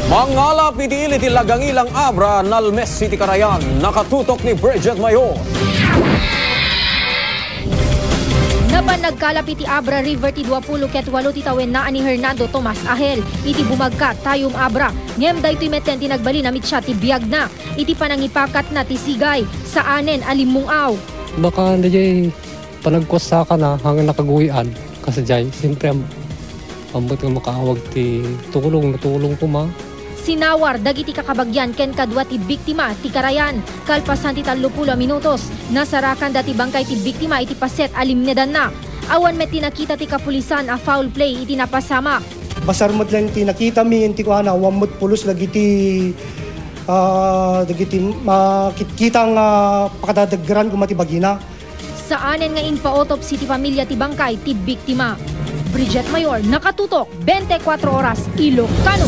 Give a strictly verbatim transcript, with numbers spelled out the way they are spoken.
Mangalap iti ili ti lagangilang Abra, nalmes iti karayan. Nakatutok ni Bridget Mayor. Napan nagkalap iti Abra River ti duapulo ket walo ti tawennaan ni Hernando Tomas Ahel iti bumagkat Tayum Abra. Ngem daytoy metten ti nagbalin a mitsa ti biagna iti panangipakatna ti sigay saanen a limmung-aw. Baka na jay panagkuasakana hangin nakaguy-an kasjay. Siyempre, am-, ambot nga makaawag ti tulong, natulong koma. Sinawar dagiti kakabagian ken kadua ti biktima ti karayan. Kalpasan ti tallopulo a minutos, nasarakanda ti bangkay ti biktima iti paset a limnedanna. Awan met ti nakita ti kapulisan a foul play iti napasamak. Basar met laeng ti nakitami, iti kuana, awan met pulos dagiti, ah, dagiti makitkita nga pakadadaggeran koma ti bagina. Saanen nga inpa-autopsy ti pamilya ti bangkay ti biktima. Bridget Mayor, nakatutok, twenty-four Oras, Ilocano.